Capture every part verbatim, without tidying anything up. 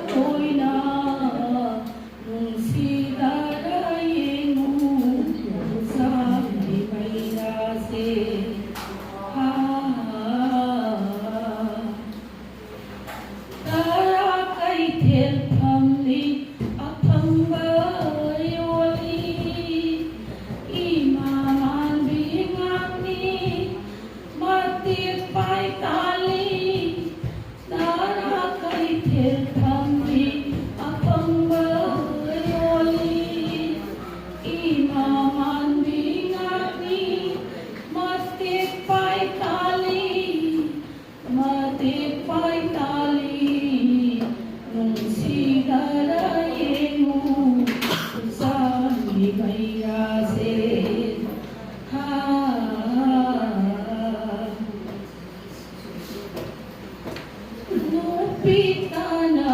ꯇꯣꯏꯅ ꯅꯨꯡꯁꯤꯗꯔ ꯌꯦꯡꯉꯨ ꯎꯆꯥꯟꯒꯤ ꯃꯩꯔꯥꯁꯦ꯫ ꯍꯥ꯫ ꯇꯔꯥ ꯀꯩꯊꯦꯜ ꯐꯝꯂꯤ ꯑꯐꯪꯕ ꯌꯣꯜꯂꯤ꯫ ꯏꯃꯥ ꯃꯥꯟꯕꯤ ꯉꯥꯛꯅꯤ ꯃꯇꯤꯛ ꯄꯥꯏ ꯇꯥꯜꯂꯤ꯫ ꯇꯔꯥ ꯀꯩꯊꯦꯜ ꯐꯝꯂꯤ ꯑꯐꯪꯕ ꯌꯣꯜꯂꯤ꯫ ꯏꯃꯥ ꯃꯥꯟꯕꯤ ꯉꯥꯛꯅꯤ ꯃꯇꯤꯛ ꯄꯥꯏ ꯇꯥꯜꯂꯤ꯫ ꯃꯇꯤꯛ ꯄꯥꯏ ꯇꯥꯜꯂꯤ ꯅꯨꯡꯁꯤꯗꯔ ꯌꯦꯡꯉꯨ ꯎꯆꯥꯟꯒꯤ ꯃꯩꯔꯥꯁꯦ꯫ ꯍꯥ꯫ ꯅꯨꯄꯤ ꯇꯥꯟꯅ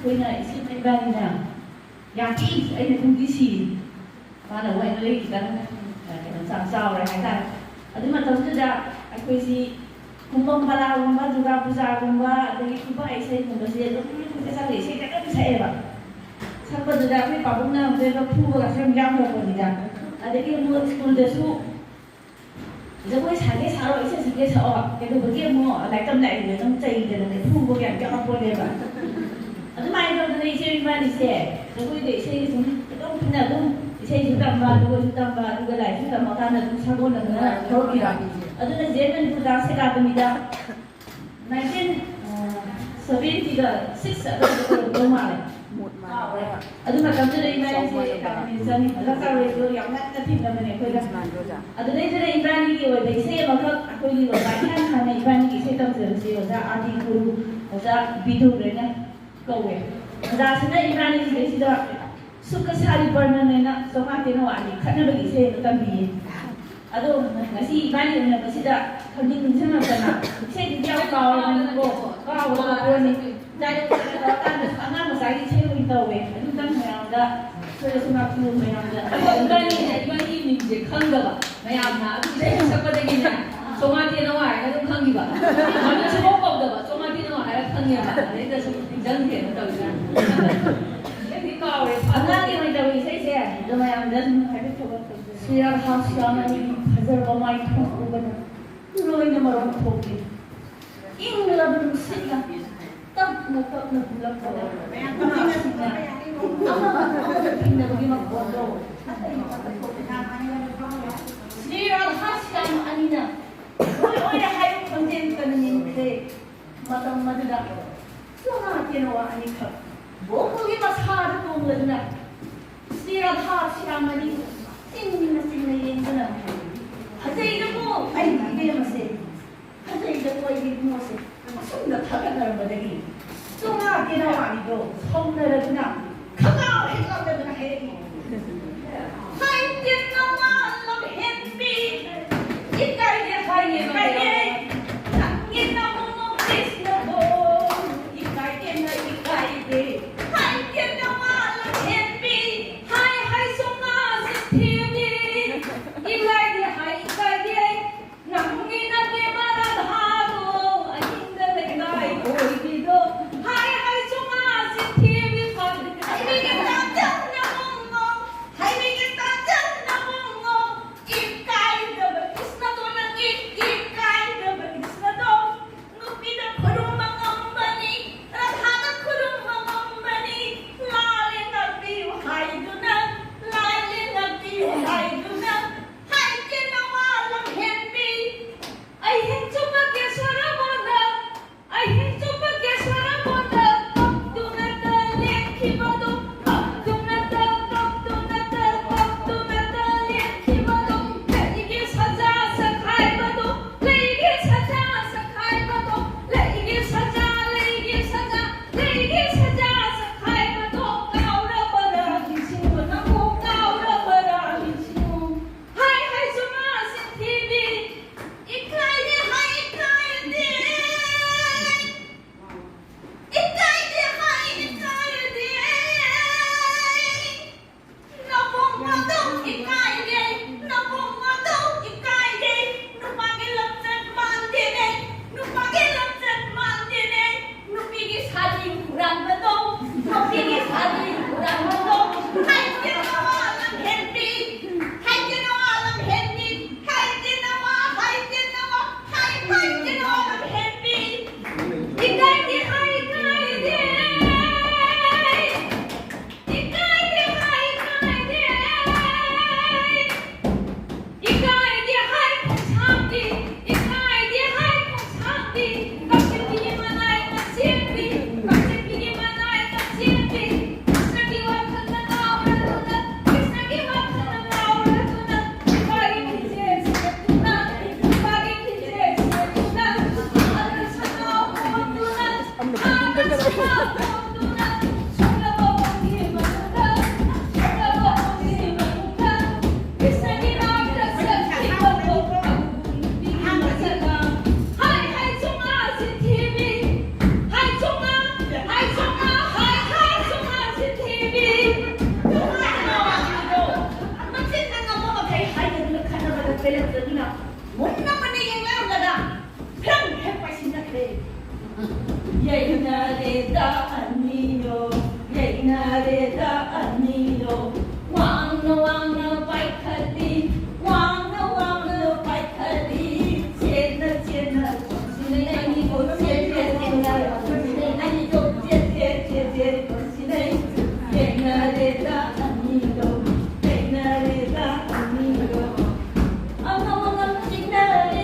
ꯑꯩꯈꯣꯏꯅ ꯏꯆꯦ ꯏꯕꯥꯅꯤꯅ ꯌꯥꯝ ꯄꯤꯛꯏ, ꯑꯩꯅ ꯑꯗꯨꯝꯗꯤ ꯁꯤꯔꯤ꯫ ꯃꯥꯅ ꯋꯥꯏ ꯂꯩ ꯈꯤꯇꯪ, ꯑ, ꯀꯩꯅꯣ ꯆꯥ-, ꯆꯥꯎꯔꯦ ꯍꯥꯏꯇꯥꯔꯦ꯫ ꯑꯗꯨ ꯃꯇꯝꯗꯨꯗ ꯑꯩꯈꯣꯏꯁꯤ ꯀꯨꯝꯕꯝ ꯄꯂꯥꯒꯨꯝꯕ, ꯗꯨꯔꯒꯥ ꯄꯨꯖꯥꯒꯨꯝꯕ, ꯑꯗꯒꯤ ꯈꯨꯕꯥꯛ ꯏꯁꯩꯒꯨꯝꯕꯁꯦ ꯑꯗꯨꯝ ꯆꯠꯂꯦ, ꯏꯁꯩ ꯀꯟꯅ ꯁꯛꯑꯦꯕ꯫ ꯁꯛꯄꯗꯨꯗ ꯑꯩꯈꯣꯏ ꯄꯥꯕꯨꯡꯅ ꯑꯃꯨꯛꯇꯣꯏꯕ ꯐꯨꯕꯒꯁꯨ ꯌꯥꯝ ꯌꯥꯎꯈ꯭ꯔꯄꯣꯠꯅꯤꯗ꯫ ꯑꯗꯒꯤ ꯑꯃꯨꯛ ꯁ꯭ꯀꯨꯜꯗꯁꯨ ꯖꯒꯣꯏ ꯁꯥꯒꯦ ꯁꯥꯔꯣ, ꯏꯁꯩ ꯁꯛꯀꯦ ꯁꯛꯑꯣ, ꯀꯩꯗꯧꯕꯒꯤ ꯑꯃꯨꯛ ꯂꯥꯏꯔꯤꯛ ꯇꯝ ꯂꯥꯛꯏꯅꯣ, ꯅꯪ ꯆꯩꯗꯅ ꯐꯨꯕꯒ ꯌꯥꯝ ꯌꯥꯎꯔꯛꯄꯣꯠꯅꯦꯕ꯫ ꯑꯗꯨꯃꯥꯏꯅ ꯇꯧꯗꯅ ꯏꯆꯦ ꯏꯕꯥꯅꯤꯁꯦ ꯖꯒꯣꯏꯗ ꯏꯁꯩ ꯁꯨꯝ ꯑꯗꯨꯝ ꯄꯨꯟꯅ ꯑꯗꯨꯝ ꯏꯁꯩꯁꯨ ꯇꯝꯕ, ꯖꯒꯣꯏꯁꯨ ꯇꯝꯕ, ꯑꯗꯨꯒ ꯂꯥꯏꯔꯤꯛꯁꯨ ꯇꯝꯃꯀꯥꯟꯗ ꯑꯗꯨꯝ ꯁꯥꯒꯣꯟꯅꯗꯅ ꯍꯧꯔꯛꯈꯤꯕ꯫ ꯑꯗꯨꯅ ꯖꯦꯟ ꯃꯅꯤꯄꯨꯔ ꯗꯥꯟꯁ ꯑꯦꯀꯥꯗꯃꯤꯗ nineteen seventy-six ꯑꯗꯨꯋꯥꯏꯗ ꯑꯣꯏꯔꯝꯗꯧ ꯃꯥꯜꯂꯦ꯫ ꯃꯨꯠ ꯃꯥꯜꯂꯦ꯫ ꯑꯗꯨ ꯃꯇꯝꯗꯨꯗ ꯏꯕꯥꯅꯤꯁꯦ ꯑꯦꯀꯥꯗꯃꯤꯗ ꯆꯪꯉꯤ꯫ ꯍꯟꯗꯛ ꯆꯥꯎꯔꯦꯁꯨ ꯌꯥꯝ ꯉꯟꯅ ꯊꯦꯡꯅꯕꯅꯦ ꯑꯩꯈꯣꯏꯒ꯫ ꯃꯥꯟꯗ꯭ꯔꯣ ꯑꯣꯖꯥ? ꯑꯗꯨꯗꯩꯗꯨꯗ ꯏꯕꯥꯅꯤꯒꯤ ꯑꯣꯏꯕ ꯏꯁꯩ ꯑꯃꯈꯛ ꯑꯩꯈꯣꯏꯒꯤ ꯑꯣꯖꯥ ꯏꯍꯥꯟ ꯍꯥꯟꯅ ꯏꯕꯥꯅꯤꯒꯤ ꯏꯁꯩ ꯇꯝꯖꯕꯁꯦ ꯑꯣꯖꯥ ꯑꯥꯔ ꯗꯤ ꯒꯨꯔꯨ, ꯑꯣꯖꯥ ꯕꯤꯗꯨ ꯂꯣꯏꯅ ꯀꯧꯋꯦ꯫ ꯑꯣꯖꯥꯁꯤꯅ ꯏꯕꯥꯅꯤ ꯁꯤꯗꯩꯁꯤꯗ ꯁꯨꯛꯀ ꯁꯥꯔꯤ ꯕꯔꯃꯟ ꯍꯥꯏꯅ ꯆꯣꯉꯥ ꯇꯦꯅꯋꯥ ꯑꯅꯤ ꯈꯠꯅꯕꯒꯤ ꯏꯁꯩ ꯑꯃ ꯇꯝꯕꯤꯌꯦ꯫ ꯑꯗꯣ ꯉꯁꯤ ꯏꯕꯥꯅꯤ ꯎꯅꯕꯁꯤꯗ ꯈꯪꯅꯤꯡ ꯅꯤꯡꯁꯤꯡꯉꯛꯇꯅ ꯏꯁꯩꯗꯨꯗꯤ ꯌꯥꯝ ꯀꯥꯎꯔꯕꯅꯤꯀꯣ, ꯀꯥꯎꯔꯕ ꯄꯣꯠꯅꯤ꯫ ꯗꯥꯏꯔꯦꯛ ꯇꯧꯔꯀꯥꯟꯗ ꯑꯉꯥꯡ ꯃꯆꯥꯒꯤ ꯏꯁꯩ ꯑꯣꯏꯅ ꯇꯧꯋꯦ꯫ ꯑꯗꯨꯝꯇꯪ ꯃꯌꯥꯝꯗ ꯁꯣꯏꯔꯁꯨ ꯉꯥꯛꯄꯤꯌꯨ ꯃꯌꯥꯝꯗ꯫ ꯑꯗꯣ ꯏꯕꯥꯅꯤꯅꯦ, ꯏꯕꯥꯅꯤꯒꯤ ꯃꯤꯡꯁꯦ ꯈꯪꯗꯕ ꯃꯌꯥꯝꯅ ꯑꯗꯨ ꯏꯁꯩ ꯁꯛꯄꯗꯒꯤꯅꯦ ꯆꯣꯉꯥ ꯇꯦꯅꯋꯥ ꯍꯥꯏꯅ ꯑꯗꯨꯝ ꯈꯪꯈꯤꯕ꯫ ꯃꯃꯤꯡ ꯁꯨꯡꯀꯧ ꯀꯧꯗꯕ, ꯆꯣꯉꯥ ꯇꯦꯅꯋꯥ ꯍꯥꯏꯔ ꯈꯪꯉꯦꯕ꯫ ꯑꯗꯩꯗ ꯁꯨꯝ ꯅꯤꯡꯁꯤꯡꯈ꯭ꯔꯦꯅ ꯇꯧꯔꯤꯁꯦ꯫ ꯏꯁꯩꯗꯤ ꯀꯥꯎꯔꯦ꯫ ꯑꯉꯥꯡꯒꯤ ꯑꯣꯏꯅ ꯇꯧꯔꯤ ꯏꯁꯩꯁꯦ ꯑꯗꯣ ꯃꯌꯥꯝꯗ ꯁꯨꯝ ꯍꯥꯏꯐꯦꯠ ꯊꯧꯒꯠ ꯇꯧꯖꯔꯦ꯫ ꯁꯤꯔꯥ ꯍꯥꯁꯤꯌꯥ ꯃꯅꯤꯒꯤ ꯐꯖꯔꯕ ꯃꯥꯏꯊꯣꯡ ꯎꯕꯗ ꯂꯣꯏꯅ ꯃꯔꯣꯝ ꯊꯣꯛꯏ꯫ ꯏꯪꯂꯕ ꯅꯨꯡꯁꯤꯠꯅ ꯇꯞꯅ ꯇꯞꯅ ꯍꯨꯝꯂꯛꯄꯗ ꯎꯅꯥꯁꯤꯡꯅ ꯑꯃꯒ ꯑꯃꯒ ꯊꯦꯡꯅꯕꯒꯤ ꯃꯈꯣꯟꯗꯣ ꯑꯇꯩ ꯑꯃꯠꯇ ꯊꯣꯛꯇꯦ꯫ ꯁ꯭ꯔꯤ ꯔꯥꯙꯥ ꯁ꯭ꯌꯥꯝ ꯑꯅꯤꯅ ꯂꯣꯏ ꯑꯣꯏꯔꯦ ꯍꯥꯏꯕ ꯈꯣꯟꯖꯦꯜ ꯀꯟꯅ ꯅꯤꯟꯈ꯭ꯔꯦ꯫ ꯃꯇꯝ ꯑꯗꯨꯗ ꯆꯣꯉꯥ ꯇꯦꯅꯋꯥ ꯑꯅꯤꯈꯛ ꯕꯣꯀꯨꯒꯤ ꯃꯁꯥꯗ ꯇꯣꯡꯂꯗꯨꯅ ꯁ꯭ꯔꯤ ꯔꯥꯙꯥ ꯁ꯭ꯌꯥꯝ ꯑꯅꯤ ꯆꯤꯡꯅ ꯆꯤꯡꯅ ꯌꯦꯡꯗꯨꯅ, "ꯐꯖꯩꯗꯀꯣ ꯑꯩꯒꯤ ꯏꯕꯦꯝꯃꯁꯦ, ꯐꯖꯩꯗꯀꯣ ꯑꯩꯒꯤ ꯏꯕꯨꯡꯉꯣꯁꯦ" ꯑꯁꯨꯝꯅ ꯊꯥꯒꯠꯅꯔꯝꯕꯗꯒꯤ ꯆꯣꯉꯥ ꯇꯦꯅꯋꯥ ꯑꯅꯤꯗꯣ ꯁꯥꯎꯅꯔꯗꯨꯅ ꯈꯪꯒꯥꯎ ꯍꯦꯛ ꯂꯧꯔꯗꯨꯅ ꯍꯥꯏꯔꯛꯏ, "ꯍꯥꯏ ꯇꯦꯅꯋꯥ ꯂꯝꯍꯦꯟꯕꯤ, ꯏꯀꯥꯏꯗꯦ ꯍꯥꯏꯌꯦ ꯀꯥꯏꯗꯦ, ꯅꯪꯒꯤ ꯅꯃꯧ ꯀ꯭ꯔꯤꯁꯅꯗꯣ ꯏꯀꯥꯏꯗꯦꯅ ꯏꯀꯥꯏꯗꯦ, ꯏꯀꯥꯏꯗꯦ ꯍꯥꯏ ꯏꯀꯥꯏꯗꯦ, ꯅꯪꯒꯤ ꯅꯪꯒꯤ ꯃꯔꯥꯜ ꯍꯥꯗꯣ, ꯑꯍꯤꯡꯗ ꯂꯩꯀꯥꯏ ꯑꯣꯏꯕꯤꯗꯣ, ꯍꯥꯏ ꯍꯥꯏ ꯆꯨꯝꯅ ꯆꯤꯟꯊꯤꯕꯤ ꯐꯪꯗꯦ꯫ ꯍꯥꯏꯕꯤꯒꯦ ꯇꯥꯖꯧ ꯅꯃꯣꯡꯉꯣ, ꯍꯥꯏꯕꯤꯒꯦ ꯇꯥꯖꯧ ꯅꯃꯣꯡꯉꯣ, ꯏꯀꯥꯏꯗꯕ ꯀ꯭ꯔꯤꯁꯅꯗꯣ ꯅꯪꯒꯤ ꯏꯀꯥꯏꯗꯕ ꯀ꯭ꯔꯤꯁꯅꯗꯣ꯫ ꯅꯨꯄꯤꯗ ꯈꯨꯔꯨꯝꯕ ꯉꯝꯕꯅꯤ, ꯔꯥꯙꯥꯗ ꯈꯨꯔꯨꯝꯕ ꯉꯝꯕꯅꯤ, ꯂꯥꯜꯂꯦ ꯉꯥꯛꯄꯤꯌꯨ ꯍꯥꯏꯗꯨꯅ, ꯂꯥꯜꯂꯦ ꯉꯥꯛꯄꯤꯌꯨ ꯍꯥꯏꯗꯨꯅ, ꯍꯥꯏ ꯂꯩꯔꯛꯇꯗꯨꯅ ꯃꯨꯟꯅ ꯃꯨꯟꯅ ꯌꯦꯡꯅꯔꯝꯂꯒ ꯐꯤꯂꯝ ꯍꯦꯛ ꯄꯥꯏꯁꯤꯟꯅꯈ꯭ꯔꯦ꯫ ꯌꯩꯅꯔꯦꯗ ꯑꯅꯤꯗꯣ, ꯌꯩꯅꯔꯦꯗ ꯑꯅꯤꯗꯣ, ꯋꯥꯡꯅ ꯋꯥꯡꯅ ꯄꯥꯏꯈꯠꯂꯤ, ꯋꯥꯡꯅ ꯋꯥꯡꯅ ꯄꯥꯏꯈꯠꯂꯤ, ꯆꯦꯟꯅ ꯆꯦꯟꯅ ꯈꯣꯡꯁꯤꯟꯅꯩ ꯑꯅꯤꯗꯣ, ꯆꯦꯟ ꯆꯦꯟ ꯆꯦꯟꯅ ꯈꯣꯡꯁꯤꯟꯅꯩ ꯑꯅꯤꯗꯣ, ꯆꯦꯟ ꯆꯦꯟ ꯆꯦꯟ ꯆꯦꯟ ꯈꯣꯡꯁꯤꯟꯅꯩ꯫ ꯌꯩꯅꯔꯦꯗ ꯑꯅꯤꯗꯣ, ꯌꯩꯅꯔꯦꯗ ꯑꯅꯤꯗꯣ, ꯑꯉꯝ ꯑꯉꯝ ꯆꯤꯡꯅꯔꯦ꯫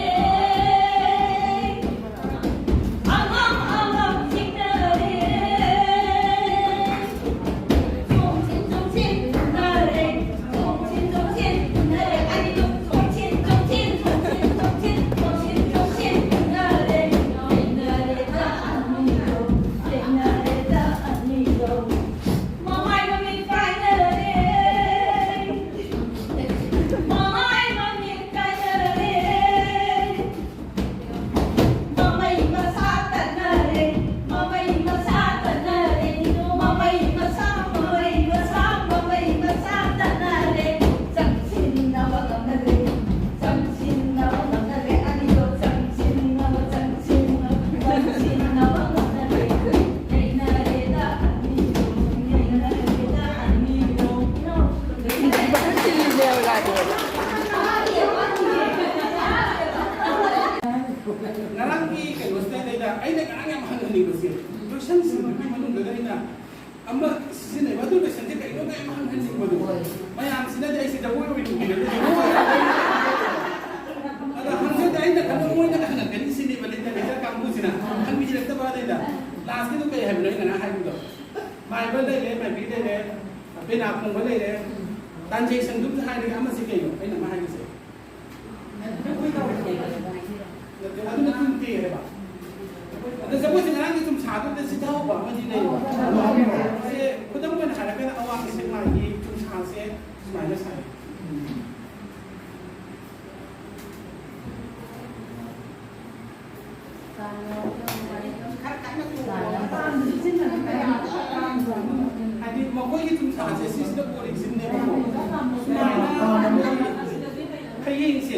ꯃꯃꯩ ꯃꯁꯥ ꯇꯠꯅꯔꯦ, ꯃꯃꯩ ꯃꯁꯥ ꯇꯠꯅꯔꯦ, ꯃꯃꯩ ꯃꯁꯥ, ꯃꯃꯩ ꯃꯁꯥ, ꯃꯃꯩ ꯃꯁꯥ ꯇꯠꯅꯔꯦ꯫ ꯆꯪꯁꯤꯟꯅꯕ ꯉꯝꯅꯗ꯭ꯔꯦ, ꯆꯪꯁꯤꯟꯅꯕ ꯉꯝꯅꯗ꯭ꯔꯦ, ꯑꯅꯤꯗꯣ ꯆꯪꯁꯤꯟꯅꯕ, ꯆꯪꯁꯤꯟꯅꯕ, ꯆꯪꯁꯤꯟꯅꯕ ꯉꯝꯅꯗ꯭ꯔꯦ꯫ ꯌꯩꯅꯔꯦꯗ ꯑꯅꯤꯗꯣ, ꯌꯩꯅꯔꯦꯗ ꯑꯅꯤꯗꯣ꯫ ꯉꯔꯥꯡꯒꯤ ꯀꯩꯅꯣꯁꯤꯗꯩꯗ ꯑꯩꯅ ꯉꯔꯥꯡ ꯌꯥꯝ ꯍꯪꯍꯟꯅꯤꯡꯕꯁꯦ, ꯂꯣꯏꯁꯟꯁꯤꯡꯗꯨꯒꯤ ꯃꯅꯨꯡꯗ ꯑꯩꯅ ꯑꯃ ꯁꯤꯖꯤꯟꯅꯩꯕ, ꯑꯗꯨ ꯂꯣꯏꯁꯟꯁꯦ ꯀꯩꯅꯣ ꯀꯩꯝ ꯍꯪꯍꯟꯅꯤꯡꯕꯗꯣ꯫ ꯃꯌꯥꯝꯁꯤꯅꯗꯤ ꯑꯩꯁꯦ ꯖꯒꯣꯏ ꯑꯣꯏꯅꯤꯡꯉꯦ꯫ ꯑꯗ ꯍꯪꯖꯗꯦ, ꯑꯩꯅ ꯈꯟꯕ ꯃꯣꯏꯅ ꯍꯪꯉꯛꯀꯅꯤ ꯁꯤꯅꯦꯕ, ꯂꯤꯇꯔꯦꯆꯔ ꯀꯥꯡꯕꯨꯁꯤꯅ ꯍꯪꯕꯤꯔꯛꯇꯕ ꯑꯗꯩꯗ꯫ ꯂꯥꯁꯀꯤꯗꯣ ꯀꯩ ꯍꯥꯏꯕꯅꯣ ꯑꯩꯅ ꯉꯔꯥꯡ ꯍꯥꯏꯕꯗꯣ? ꯃꯥꯏꯕ ꯂꯩꯔꯦ, ꯃꯥꯏꯕꯤ ꯂꯩꯔꯦ, ꯄꯦꯅꯥ ꯈꯣꯡꯕ ꯂꯩꯔꯦ, ꯇ꯭ꯔꯥꯟꯖꯦꯛꯁꯟꯗꯨ ꯑꯝꯇ ꯍꯥꯏꯔꯒꯦ, ꯑꯃꯁꯤ ꯀꯩꯅꯣ ꯑꯩꯅ ꯑꯃ ꯍꯥꯏꯒꯁꯦ? ꯅꯠꯇꯦ, ꯑꯗꯨꯅ ꯇꯨꯝꯗꯦ ꯍꯥꯏꯕ꯫ ꯑꯗ ꯖꯒꯣꯏꯁꯦ ꯉꯔꯥꯡꯒꯤ ꯁꯨꯝ ꯁꯥꯗꯨꯗ ꯁꯤꯊꯍꯧꯕ ꯑꯃꯗꯤ ꯂꯩꯌꯦꯕ꯫ ꯁꯦ ꯈꯨꯗꯝ ꯑꯣꯏꯅ ꯍꯥꯏꯔꯒꯅ ꯑꯋꯥꯡ ꯁꯦꯛꯃꯥꯏꯒꯤ ꯆꯨꯝꯁꯥꯁꯦ ꯁꯨꯃꯥꯏꯅ ꯁꯥꯏ꯫ ꯍꯥꯏꯗꯤ ꯃꯈꯣꯏꯒꯤ ꯆꯨꯝꯁꯥꯁꯦ ꯁꯤꯁꯤꯅ ꯑꯣꯔꯤꯖꯤꯟꯅꯦꯕꯀꯣ꯫ ꯁꯨꯃꯥꯏꯅ ꯑꯩꯈꯣꯏꯒꯤ ꯐꯌꯦꯡꯁꯦ,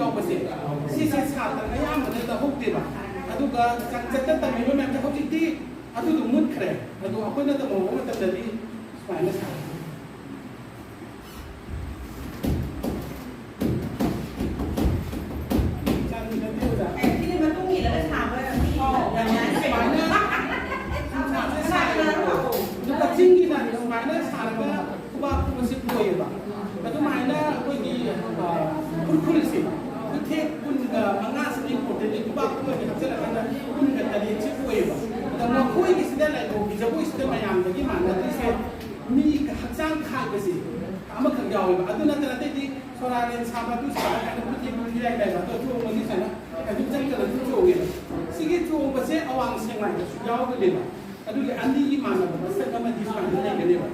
ꯇꯧꯕꯁꯦ, ꯁꯤꯁꯦ ꯁꯥꯇ꯭ꯔ ꯑꯌꯥꯝꯕꯅ ꯂꯧꯍꯧꯗꯦꯕ꯫ ꯑꯗꯨꯒ ꯆꯥꯡꯆꯠꯇ ꯇꯝꯃꯤꯕ ꯃꯌꯥꯝꯁꯦ ꯍꯧꯖꯤꯛꯇꯤ ꯑꯗꯨꯗꯣ ꯃꯨꯠꯈ꯭ꯔꯦ꯫ ꯑꯗꯣ ꯑꯩꯈꯣꯏꯅ ꯇꯝꯍꯧꯕ ꯃꯇꯝꯗꯗꯤ ꯁꯨꯃꯥꯏꯅ ꯁꯥꯏ꯫ ꯆꯥꯟꯗꯤ ꯅꯠꯇꯦ ꯑꯣꯖꯥ꯫ ꯑꯦ, ꯁꯤꯗꯤ ꯃꯇꯨꯡ ꯏꯜꯂꯒ ꯁꯥꯕ ꯃꯤ ꯑꯣ, ꯁꯨꯃꯥꯏꯅ ꯁꯨꯝ ꯁꯥꯁꯦ ꯁꯥꯏꯌꯦꯕꯀꯣ꯫ ꯑꯗꯨ ꯀꯛꯆꯤꯡꯒꯤꯅ ꯁꯨꯃꯥꯏꯅ ꯁꯥꯔꯒ ꯈꯨꯕꯥꯛ ꯈꯨꯕꯁꯦ ꯑꯣꯏꯌꯦꯕ꯫ ꯑꯗꯨꯃꯥꯏꯅ ꯑꯩꯈꯣꯏꯒꯤ, ꯑ, ꯈꯨꯔꯈꯨꯜꯁꯦ, ꯈꯨꯊꯦꯛ ꯀꯨꯟꯒ ꯃꯉꯥꯁꯤꯅ important ꯑꯣꯏ, ꯈꯨꯕꯥꯛ ꯈꯨꯕꯒꯤ ꯍꯥꯞꯆꯤꯜꯂꯀꯥꯟꯗ ꯀꯨꯟꯒ ꯇꯔꯦꯠꯁꯦ ꯑꯣꯏꯌꯦꯕ꯫ ꯑꯗ ꯃꯈꯣꯏꯒꯤꯁꯤꯗ ꯂꯥꯏꯕꯧꯒꯤ ꯖꯒꯣꯏꯁꯤꯗ ꯃꯌꯥꯝꯗꯒꯤ ꯃꯥꯟꯅꯗ꯭ꯔꯤꯁꯦ, ꯃꯤ ꯍꯛꯆꯥꯡ ꯈꯥꯏꯕꯁꯦ ꯑꯃꯈꯛ ꯌꯥꯎꯋꯦꯕ꯫ ꯑꯗꯨ ꯅꯠꯇꯅ ꯑꯇꯩꯗꯤ ꯁꯣꯔꯥꯔꯦꯟ ꯁꯥꯕ, ꯑꯗꯨ ꯁꯥꯔꯀꯥꯟꯗ ꯈꯨꯠ ꯊꯦꯛꯄ ꯐꯤꯔꯥꯏ ꯀꯥꯏꯕ, ꯑꯗꯣ ꯆꯣꯡꯕꯗꯤ ꯁꯨꯃꯥꯏꯅ ꯑꯗꯨꯝ ꯆꯠꯇꯅ ꯑꯗꯨꯝ ꯆꯣꯡꯉꯦꯕ꯫ ꯁꯤꯒꯤ ꯆꯣꯡꯕꯁꯦ ꯑꯋꯥꯡ ꯁꯦꯡꯃꯥꯏꯗꯁꯨ ꯌꯥꯎꯒꯅꯦꯕ꯫ ꯑꯗꯨꯒꯤ ꯑꯅꯤꯒꯤ ꯃꯥꯟꯅꯕ ꯃꯁꯛ ꯑꯃꯗꯤ ꯁꯨꯃꯥꯏꯅ ꯂꯩꯒꯅꯦꯕ꯫